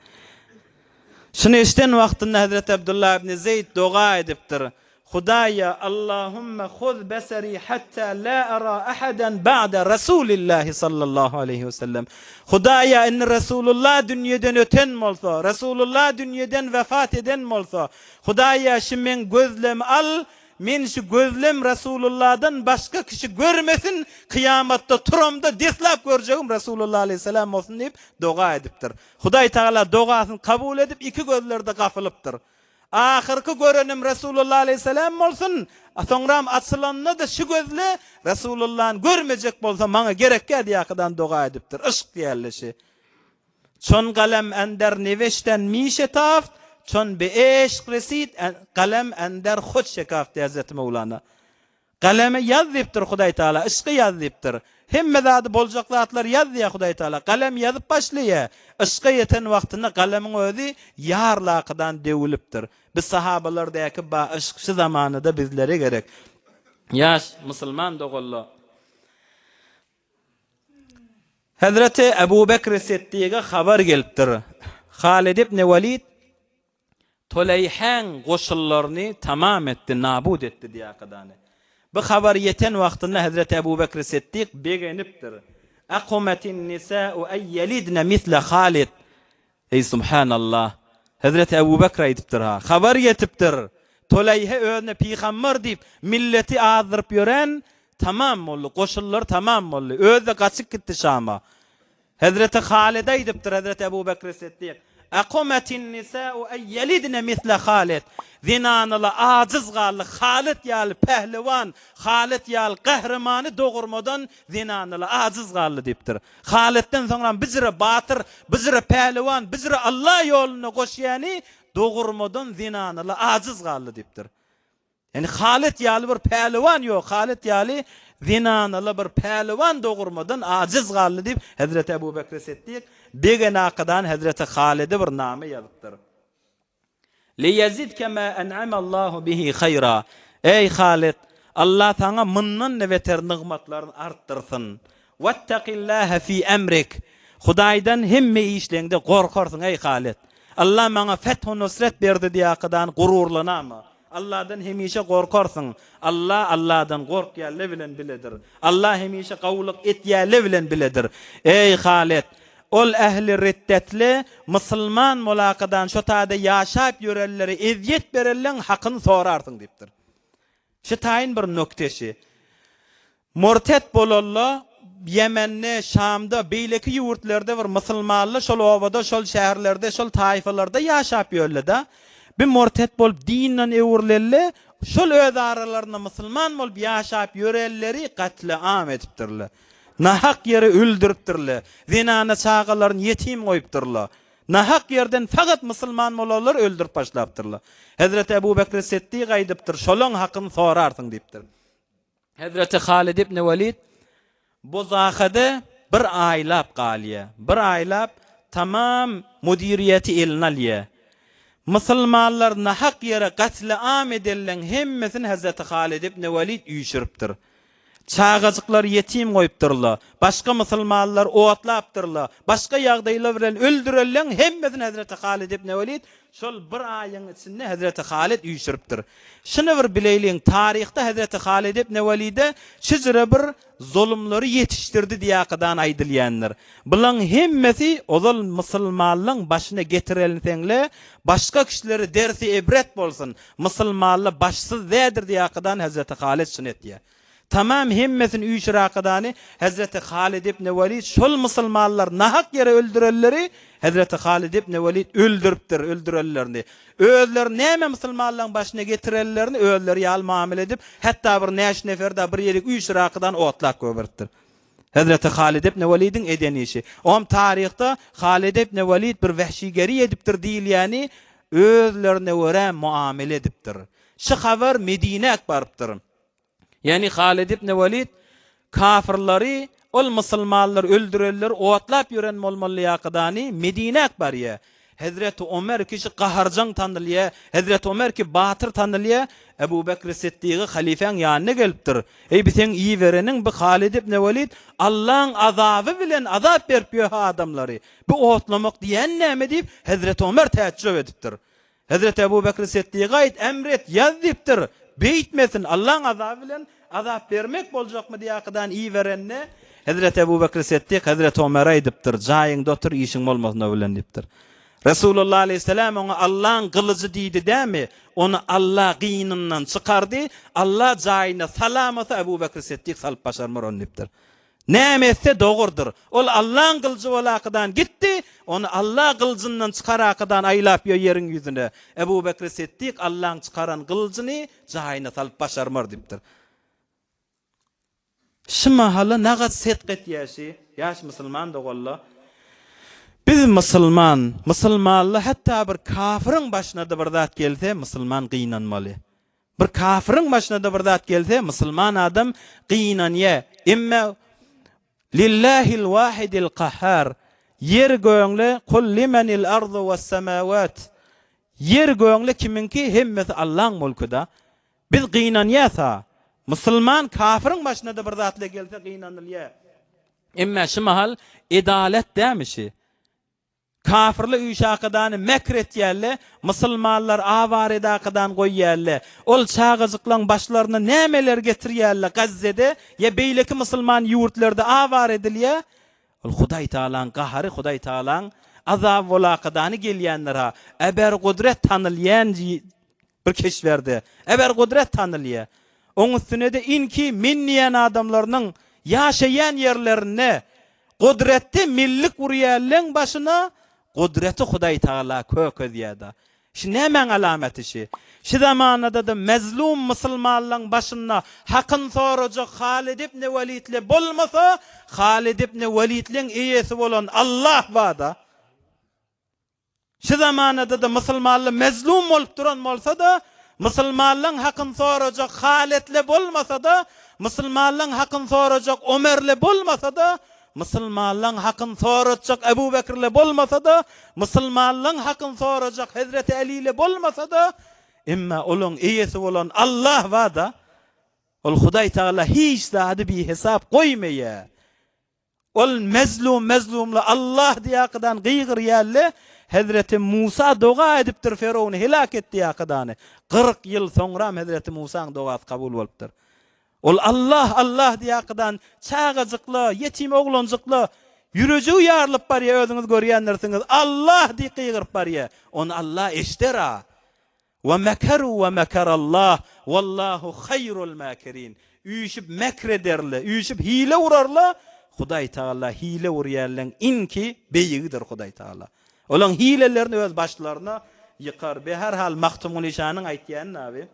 Şuny eşiden wagtynda hezreti Abdullah ibn Zeýd doga edipdir, Hudaýa, Allahümme huz beseri hatta la ara ahadan ba'de Rasulillahi sallallahu aleýhi we sellem. Hudaýa, indi Resulullah dünýeden öten bolsa, Resulullah dünýeden wefat eden bolsa, Hudaýa, şu meň gözlemi al, men şu gözlem Resulullahdan başga kişi görmesin, kyýamatda turamda deslap görjegim Resulullah aleýhissalam bolsun diýip doga edipdir. Hudaý Tagala dogasyny kabul edip, iki gözleri-de gapylypdyr. Ahyrky görenim Resulullah aleýhissalam bolsun, soňram açylanda-da şu gözle Resulullany görmejek bolsa maňa gerekgä diýakydan doga edipdir. Yşk diýerler şi. Çon galem ender neweşten mi şetaft, çon be eşk resid galem ender hud şekaft diýýär Hezreti Möwlana. Galeme ýaz diýipdir Hudaý Tagala, yşky ýaz diýipdir. Hemme zady boljak zatlary ýaz diýýär Hudaý Tagala. Galem ýazyp başlaýar. Yşka ýeten wagtynda galemyň özi ýarlakydan döwülipdir. Biz sahabalardäki ba yşk şu zamanada bizlere gerek. Ýaş musulman doganlar! Hezreti Ebu Bekri Siddiga habar gelipdir. Halid ibn Welid Tuleýhäň goşunlaryny tamam etdi, nabut etdi diýakadany. Bu habar ýeten wagtynda hezreti Ebu Bekri Siddik begenipdir. Akumetin nisa'u en ýelidne misle Halid. Eý subhanallah! Hezreti Ebu Bekr aýdypdyr-ha, habar ýetipdir. Tuleýhe özüne pygamber diýip, milleti azdyryp ýören tamam boldy, goşunlary tamam boldy. Özi-de gaçyp gitdi Şama. Hezreti Halide aýdypdyr Hezreti Ebu Bekri Siddik, Akumetin nisa'u en ýelidne misle Halid. Zenanalar ajyz galdy, Halid ýaly pähliwan, Halid ýaly gahrymany dogurmadan zenanalar ajyz galdy diýipdir. Halidden soňram bijire batyr, bijire pähliwan, bijire Allah ýolunda goşýany dogurmadan zenanalar ajyz galdy diýipdir. Ýani Halyt ýaly bir päliwan ýok, Halyt ýaly zenanaly bir päliwan dogurmadan ajyz galdy diýip, Hezreti Ebu Bekri Siddik begenakadan Hezreti Halyda bir name ýazypdyr. Liýezidke ma en'amallahu bihi haýra. Eý Halyt, Allah saňa mundan-da beter nygmatlaryny artdyrsyn. Wettaqillaha fi emrik. Hudaýdan hemme işleňde gorkarsyň eý Halyt. Allah maňa feth-u nusret berdi diýakadan gururlanama. Allahdan hemişe gorkarsyň. Allah Allahdan gorkýanlar bilen biledir. Allah hemişe gowulyk etýänler bilen biledir. Eý Halyt! Ol ähli riddetli musulman bolakadan şo taýda ýaşap ýörenlere ezýet berenleň hakyny sorarsyň diýipdir. Şu taýyn bir nokte şi. Murtet bolanda Ýemende, Şamda, beýleki ýurtlerde bir musulmanlar şol obada, şol şäherlerde, şol taýfalarda ýaşap ýörler-de. Bir murtet bolup dinden öwrülende, şol öz aralarynda musulman bolup ýaşap ýörenleri gatly-am edipdirler. Nahak ýere öldüripdirler. Zenana çagalaryny ýetim goýupdyrlar. Nahak ýerden fakat musulman bolanlary öldürip başlapdyrlar. Hezreti Ebu Bekri Siddik aýdypdyr, Şolaň hakyny sorarsyň diýipdir. Hezreti Halid ibn Welid Buzahada bir aýlap galýar. Bir aýlap tamam müdiriýeti eline alýar. Musulmanlar nahak ýere gatly-am edenleň hemmesini Hezreti Halid ibn Welid üýşüripdir. Çagajyklary ýetim goýupdyrlar. Başga musulmanlar otlapdyrlar. Başga ýagdaýlar bilen öldürenleň hemmesini Hezreti Halid ibn Welid şol bir aýyň içinde Hezreti Halid üýşüripdir. Şuny bir bileýliň, taryhda Hezreti Halid ibn Welide şüjre bir zulumlary ýetişdirdi diýakadan aýdylýandyr. Bulaň hemmesi ozal musulmanlaň başyna getirelinseňle başga kişilere dersi ebret bolsun, musulmanla başsyz dädir diýakadan Hezreti Halid şuny etýär. Tamam hemmesini üýşürakadany Hezreti Halid ibn Welid şol musulmanlar nahak ýere öldürenleri Hezreti Halid ibn Welid öldüripdir, öldürenlerini. Özleri näme musulmanlaryň başyna getirenlerini özleri ýaly muamele edip, hatda bir näçe nefer da bir ýerik üýşürakadany otlap goýberipdir. Hezreti Halid ibn Welidiň eden işi. Oňam taryhda Halid ibn Welid bir wehşigeri edipdir diýilýäni özlerine görä muamele edipdir. Şu habar Medinäk barypdyr. Ýagny Halid ibn Welid kafyrlary, ol musulmanlary öldürenleri otlap ýören bolmaly ýakadany Medinäk barýar. Hezreti Omer kişi gaharjaň tanylýar, Hezreti Omer ki batyr tanylýar, Ebu Bekri Siddigy halyfäň ýanyna gelipdir. Eý bi seň ibereniň bi Halid ibn Welid Allaň azaby bilen azap berip ýöhe adamlary. Bi otlamak diýen näme diýip Hezreti Omer täjjüp edipdir. Hezreti Ebu Bekri Siddiga aýt, emr et, ýaz diýipdir. Beýtmesin, Allaň azaby bilen azap bermek boljakmy diýakydan iberende, Hezreti Ebu Bekri Siddik Hezreti Omere aýdypdyr, Jaýyňda otur, işiň bolmasyn o bilen diýipdir. Resulullah aleýhissalam oňa Allaň gylyjy diýdi dämi? Ony Alla gynyndan çykardy, Alla jaýyna salamasa Ebu Bekri Siddik salyp başarmar ony diýipdir. Näme etse dogurdyr. Ol Allaň gylyjy bolakydan gitdi, ony Alla gylyjyndan çykarakydan aýlap ýör ýeriň ýüzüne. Ebu Bekri Siddik Allaň çykaran gylyjyny jaýyna salyp başarmar diýipdir. Şy mahaly nagat setk etýär şy, ýaş musulman doganla. Biz musulman, musulmanla hatda bir kafyryň başyna-da bir zat gelse, musulman gynanmaly. Bir kafyryň başynada bir zat gelse musulman adam gynanýa emme Lillahil wahidil kahhar ýer göňle kul limenil ardu was semawat ýer göňle kimiňki hemmesi Allaň mulkyda biz gynanýasa musulman kafyryň başynada bir zatla gelse gynanylýa emme şu mahal edalet dämi şi Kafyrly üýşakadany mekr etýälle, musulmanlar awaredakadan goýýälle. Ol çagajyklaň başlaryna nämeler getirýälle Gazzede ýa beýleki musulman ýurtlarda awar edilýä. Ol Hudaý Tagalaň gahary Hudaý Tagalaň azaby bolakadany gelýändir ha. Äber gudret tanylýan Bir keşberde eber gudrat tanylýar. Oň üstüne-de inki men diýen adamlarynyň ýaşaýan ýerlerinde gudratda millik urýanlaň başyna gudraty Hudaý Tagala kökezýär-de. Şi nämäň alamaty şi? Şi zamanada-da mezlum musulmanlaň başynda hakyn sorajak Halid ibn Welidle bolmasa, Halid ibn Welidleň eýesi bolan Allah bar-da. Şu zamanada-da musulmanlar mezlum bolup duran bolsa-da, musulmanlaň hakyny sorajak Haletle bolmasa-da, musulmanlaň hakyny sorajak Omerle bolmasa-da, musulmanlaň hakyny soratjak Ebu Bekirle bolmasa-da, musulmanlaň hakyny sorajak Hezreti Älile bolmasa-da, emma olaň eýesi bolan Allah bar-da, ol Hudaý Tagala hiç zady bihesap goýmaýar. Ol mezlum mezlumly Allah diýakydan gygyrýalle, Hezreti Musa doga edipdir Ferowny helak et diýakydany. 40 ýyl soňram Hezreti Musaň dogasy kabul bolupdyr. Ol Allah Allah diýakydan çagajykla, ýetim oglanjykla ýürejigi ýarylyp barýa özüňiz görýändirsiňiz. Allah diýip gygyryp barýa. Ony Allah eşder-a. We mekeru we mekerallah, wallahu haýrul makirin. Üýşüp mekr ederler, üýşüp hile urarlar, Hudaý Tagala hile urýanlaryň iňki beýigidir Hudaý Tagala. Olaň hilelerini öz başlaryna ýykar. Be her hal Magtymguly şanyň aýtýany abi.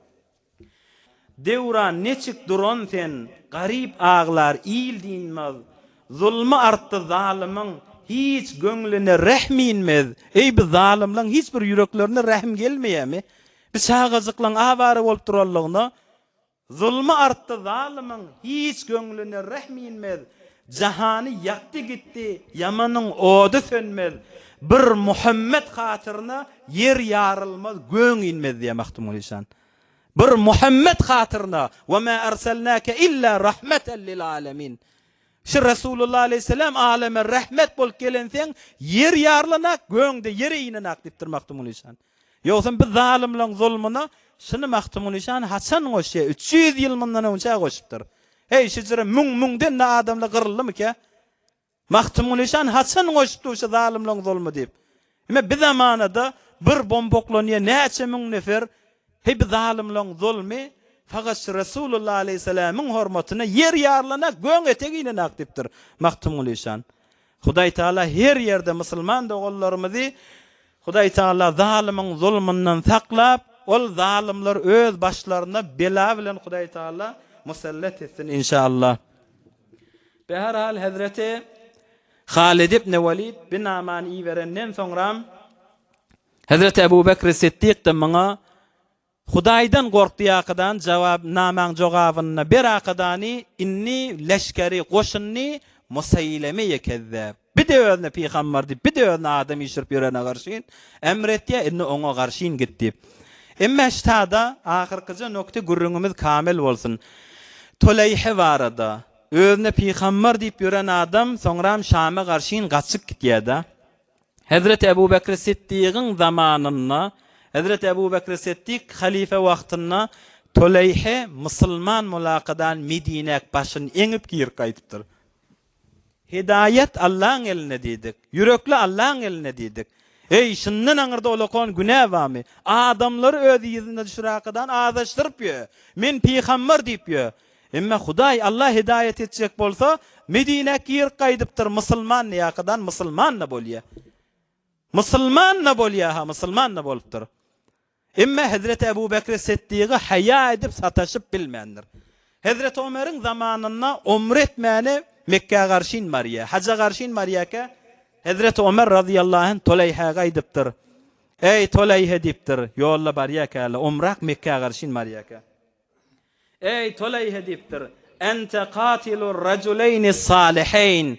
Döwran neçik duran sen, garyp aglar, il dynmaz. Zulmy artdy zalymyň, hiç göňlüne rehm inmez. Eý, bu zalymlaň hiç bir ýüreklerine rehm gelmeýärmi? Bu çagajyklaň awara bolup duranlygyna? Zulmy artdy zalymyň, hiç göňlüne rehm inmez. Jahany ýakdy gitdi, ýamanyň ody sönmez. Bir Muhammet hatyryna ýer ýarylmaz, göň inmez diýýär Magtymguly şan. Bir Muhammet hatyryna, Ve ma erselnake illa rahmeten lil alemin. Şu Resulullah aleyhisselam aleme rahmet bolup gelenseň, ýer ýarylanak, göňde ýere inenak diýipdir Magtymguly şan. Ýogsam biz zalymlaň zulmuna şuny Magtymguly şan haçan goşýar? 300 ýyl mundan öňçä goşupdyr. Heý, şujra müň, müňden-de adamlar gyryldymy-kä? Magtymguly şan haçan goşupdy şu zalymlaň zulmy diýip. Ime bi zamanada bir bomboklanýa näçe müň nefer, heý bi zalymlaň zulmy fakat şu Resulullah aleýhissalamyň hormatyna ýer ýarylanak, göň etegi inenak diýipdir Magtymguly şan. Hudaý Taala her ýerde musulman doganlarymyzy Hudaý Taala zalymyň zulmyndan saklap, ol zalymlar öz başlaryna bela bilen Hudaý Taala musallat etsin inşallah. Beherhal hezreti Halid ibn Welid bi namany iberenden soňram hezreti Ebu Bekri Siddik-de muňa Hudaýdan gork diýakadan jawab namaň jogabyny ber akadany indi leşgeri goşunyny Museýlemeýe kezzäp bir-de özüne pygambar diýip bir-de özüne adam işirip ýörene garşyn emr etýä indi oňa garşyn git diýip. Emme ştada ahyrkyja nokta gürrüňimiz kamil bolsun. Tuleýhe barada Özüne pygambar diýip ýören adam soňram Şama garşyn gaçyp gitýär-de. Hezreti Ebu Bekri Siddigiň zamanynda, Hezreti Ebu Bekri Siddik halyfa wagtynda Tuleýhe musulman mulakadan Medinäk başyny eňip girip gaýdypdyr. Hidaýat Allaň elinde diýdik. Ýürekli Allaň elinde diýdik. Eý, şundan aňyrda olakan günä barmy? Adamlary öz yzyna düşürakadan azaşdyryp ýör. Men pygambar diýip ýör. Emme Hudaý Alla hidaýat etjek bolsa, Medinä girip gaýdypdyr, musulman ýakadan musulman-da bolýa. Musulman-da bolýa-ha, musulman-da bolupdyr. Emme Hezreti Ebu Bekri Siddiga haýa edip sataşyp bilmändir. Hezreti Omeriň zamanynda omre etmäne Mekgä garşyn barýa, haja garşyn barýaka, Hezreti Omer razyýallahu anh Toleýhä gaýdypdyr. Eý, Toleýhe diýipdir, ýolda barýaka, omrak Mekgä garşyn barýaka. Eý, Tuleýhe diýipdir, Ente katilur rajuleýni saliheýn,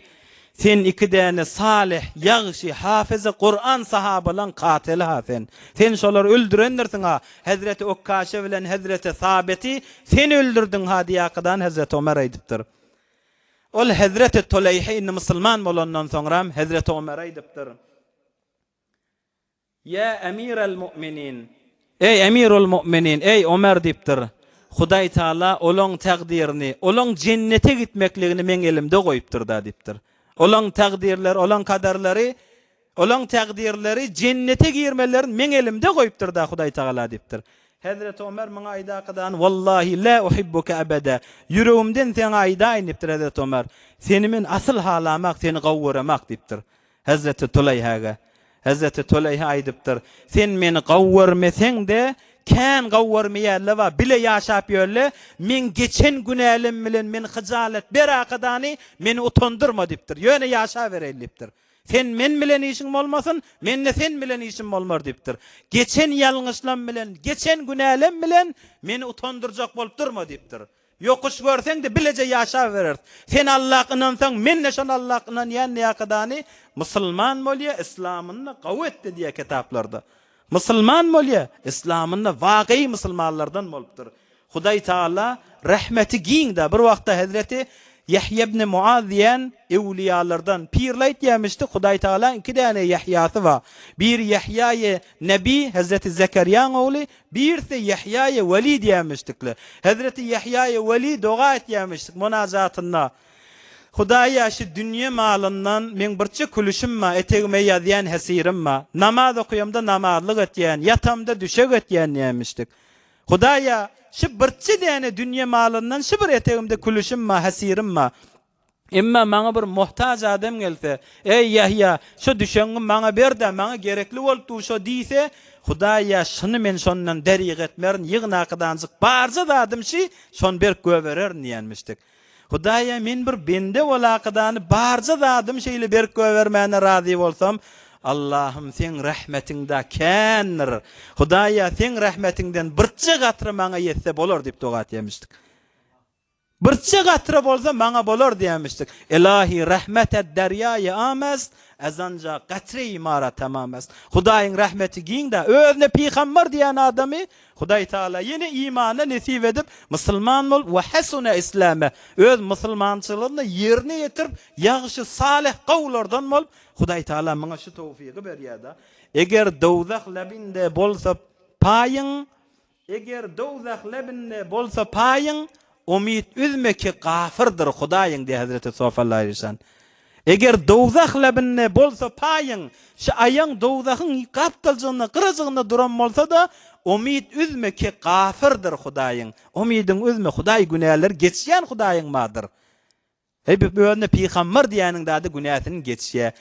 Sen iki däne salyh, ýagşy, hafyzy Kuran sahabalaň katyly-ha sen. Sen şolary öldürendirsiň-ha, Hezreti Ukkaşe bilen Hezreti Sabeti sen öldürdiň-ha diýakadan Hezreti Omer aýdypdyr. Ol Hezreti Tuleýhe indi musulman bolandan soňram Hezreti Omere aýdypdyr. Ýa Emiral Mu'minin! Eý, Emirul Mu'minin, eý, Omer diýipdir. Hudaý Taala olaň takdyryny, olaň jennete gitmekligini meň elimde goýupdyr-da diýipdir. Olaň takdyrlary, olaň kaderleri, olaň takdyrlary jennete girmelerini meň elimde goýupdyr-da Hudaý Tagala diýipdir. Hezreti Omer muňa aýdakadan, Wallahi la uhibbuke ebeda. Ýüregimden saňa aýdaýyn diýipdir Hezreti Omer. Seni men asyl halamak, seni gowy göremak diýipdir. Hezreti Tuleýhäge. Hezreti Tuleýhe aýdypdyr, Sen meni gowy görmeseň-de, kän gowy görmeýänler bar, bile ýaşap ýörler, meň geçen günälem bilen meni hyjalat ber akadany, meni utandyrma diýipdir. Ýöne ýaşabereýin diýipdir. Sen men bilen işiň bolmasyn, men-de sen bilen işim bolmar diýipdir. Geçen ýalňyşlam bilen, geçen günälem bilen meni utandyrjak bolup durma diýipdir. Ýokuş görseň-de bileje ýaşabereris. Sen Allak ynansaň, men-de şol Allak ynanýan diýakadany musulman bolýa, islamyny-da gowy etdi diýýär kitaplarda. Musulman bolýa, islamynda wagyý musulmanlardan bolupdyr. Hudaý Tagala rehmeti giň-dä. Bir wagtda hezreti Ýahýa ibn Muaz diýen öwlüýalardan pirler aýtýarmyşdy, Hudaý Tagalaň iki däne Ýahýasy bar. Biri Ýahýaýy Nebi, hezreti Zekerýaň ogly, Birisi Ýahýaýa weli diýýärmişdikle. Hezreti Ýahýaýa weli doga etýärmişdik monajatynda. Hudaýa şu dünýe malyndan meň birçe külüşim bar, etegime ýazýan hesirim bar. Namaz okaýamda namazlyk etýän, ýatamda düşek etýän diýýärmişdik. Hudaýa şu birçe däne dünýe malyndan şu bir etegimde külüşim bar, hesirim bar. Emma maňa bir muhtaç adam gelse, Eý, Ýahýa, şu düşegiňi maňa ber-de, maňa gerekli bolup dur şo diýse, Hudaýa, şuny men şondan derig etmerin, ýygnakydanjyk barja zadym şi, şony berip göbererin diýenmişdik. Hudaýa, men bir bende bolakydany barja zadym şeýle berip göbermäne razy bolsam, Allahym, Seň rehmetiň-da kändir. Hudaýa, Seň rehmetiňden birje gatra maňa ýetse bolar diýip doga etýärmişdik. Birçe gatra bolsa maňa bolar diýämişdik. Ilahi rahmetet derýaýy amest, ezanja gatreýi mara tamam est. Hudaýyň rahmeti giň-dä, özüne pygambar diýen adamy Hudaý Tagala ýene imana nesip edip, musulman bolup we hasuna islame, öz musulmançylygyny ýerine ýetirip, ýagşy salyh gowulardan bolup, Hudaý Tagala muňa şu towfygy berýär-dä. Eger dowzah labinde bolsa paýyň, Eger dowzah lebinde bolsa paýyň, Umyt üzme ki gafyrdyr Hudaýyň diýýär Hezreti Sofalla Işan. Eger dowzah lebinde bolsa paýyň, şu aýaň dowzahyň gapdaljygynda, gyrajygynda duran bolsa-da, umyt üzme ki gafyrdyr Hudaýyň. Umydyňy üzme, Hudaý günäleri geçýän Hudaýyň bardyr. Heý, bu özüne pygamber diýýäniň zady günäsini geçýär.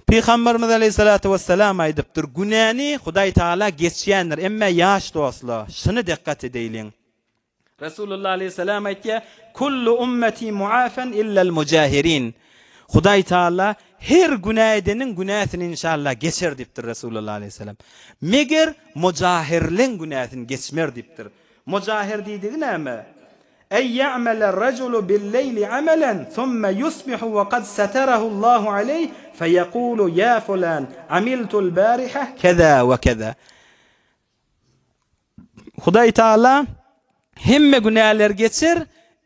Pygamberimiz aleýhissalatu wessalam aýdypdyr, Günäni Hudaý Tagala geçýändir, emme ýaş dostlar, şuny dikgat edeýliň. Resulullah aleýhissalam aýtýar, Kullu ummeti muafan illel mujahirin. Hudaý Tagala her günä edeniň günäsini inşallah geçer diýipdir Resulullah aleýhissalam. Meger mujahirleň günäsini geçmer diýipdir. Mujahir diýdigi näme? Eý ýa'meler-rejulu bil-leýli amelen, summe ýusbihu we kad seterehullahu aleýh, feýekulu ýa fulan, amiltul-bârihe keza we keza. Hudaý Taala hemme günäleri geçer,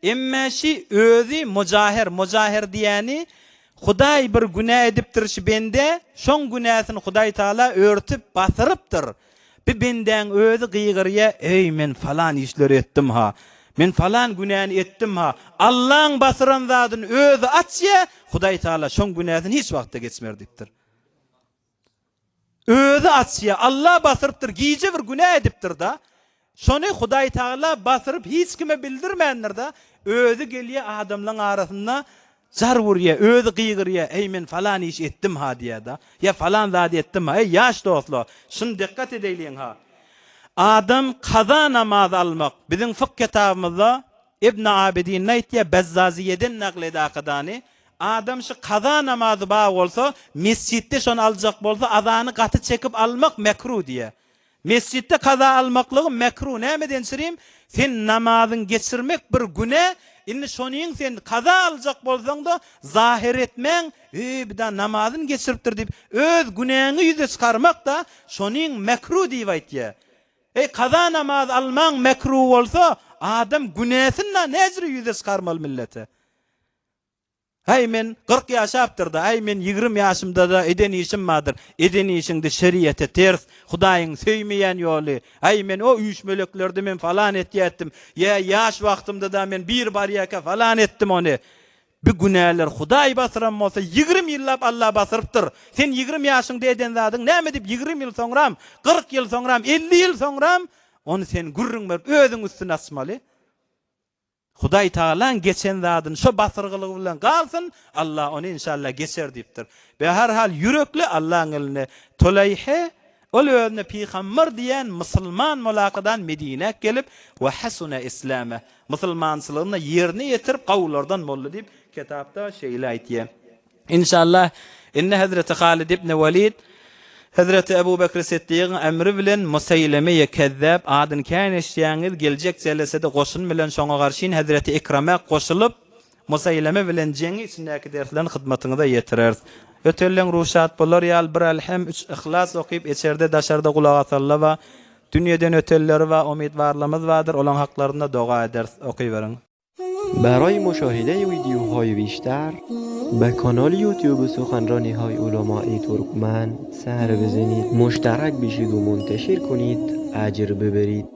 emme şi özi mujahir, mujahir diýýäni Hudaý bir günä edipdir şi bende, şoň günäsini Hudaý Taala örtüp, basyrypdyr. Bir bendäň özi gygyrýa, Eý, men falan işleri etdim-ha. Men falan günäni etdim-ha. Allaň basyran zadyny özi açýa, Hudaý Tagala şoň günäsini hiç wagtda geçmer diýipdir. Özi açýa, Alla basyrypdyr, gije bir günä edipdir-da. Şony Hudaý Tagala basyryp hiç kime bildirmändir-de, özi gelýä adamlaň arasynda Jar urýa, özi gygyrýa, Eý, men falan iş etdim-ha diýýä-da. Ýa falan zat etdim-ha. Eý, ýaş dostlar, şuny dikgat edeýliň-ha. Adam kaza namaz almak, biziň fykh kitabymyzda Ibn Abidinde aýtýar, Bezzaziýeden nakl ede akydany, Adam şu kaza namazy bar bolsa, mesjitde şony aljak bolsa, azany gaty çekip almak mekruh diýýär. Mesjitde kaza almaklygy mekruh nämeden çyrim sen namazyň geçirmek bir günä indi şonyň sen kaza aljak bolsaňda zahyr etmäň öý bida namazyn geçiripdir diýip öz günäňi ýüze çykarmakda şonyň mekruh diýip aýtýa eý kaza namaz almaň mekruh bolsa adam günäsin da näjre ýüze çykarmaly millete. Häý, men 40 ýaşapdyr-da, äý, men 20 ýaşymda-da eden işim bardyr. Eden işiňde şeriýete ters, Hudaýyň söýmeýän ýoly. Äý, men o üýşmeleklerde men falan etýätdim. Ýa ýaş wagtymda-da men bir barýaka falan etdim ony. Bu günäler Hudaý basyran bolsa, 20 ýyllap Alla basyrypdyr. Sen 20 ýaşyňda eden zadyň näme diýip 20 ýyl soňram, 40 ýyl soňram, 50 ýyl soňram ony sen gürrüň berip özüň üstüni açmaly. Hudaý Tagalaň geçen zadyny şo basyrgylygy bilen galsyn, Allah ony inşallah geçer diýipdir. Be her hal ýürekli Allaň elinde. Tuleýhe ol özüne pygamber diýen musulman molakadan Medinä gelip we hasuna islame musulmançylygyny ýerine ýetirip gowulardan boldy diýip kitapda şeýle aýtýar. Inşallah, indi Hezreti Halid ibn Welid Hezreti Ebu Bekri Siddigiň emri bilen Museýlemeýe Kezzäp adyny kän eşidýäňiz, geljek jelesede goşun bilen şoňa garşyn Hezreti Ikrame goşulyp, Museýleme bilen jeňi içindäki derslerini hyzmatyňyza ýetireris. Ötelleň ruşat bolar ýaly bir Elhem, üç Yhlas okyp, içerde daşarda gulak asalla ba, dünýeden ötelleri ba, umytwarlamyz bardyr, olaň haklarynda doga ederis. Okyberiň. برای مشاهده ویدیوهای بیشتر به کانال یوتیوب سخنرانی های علمای ترکمن سر بزنید مشترک بشید و منتشر کنید اجر ببرید.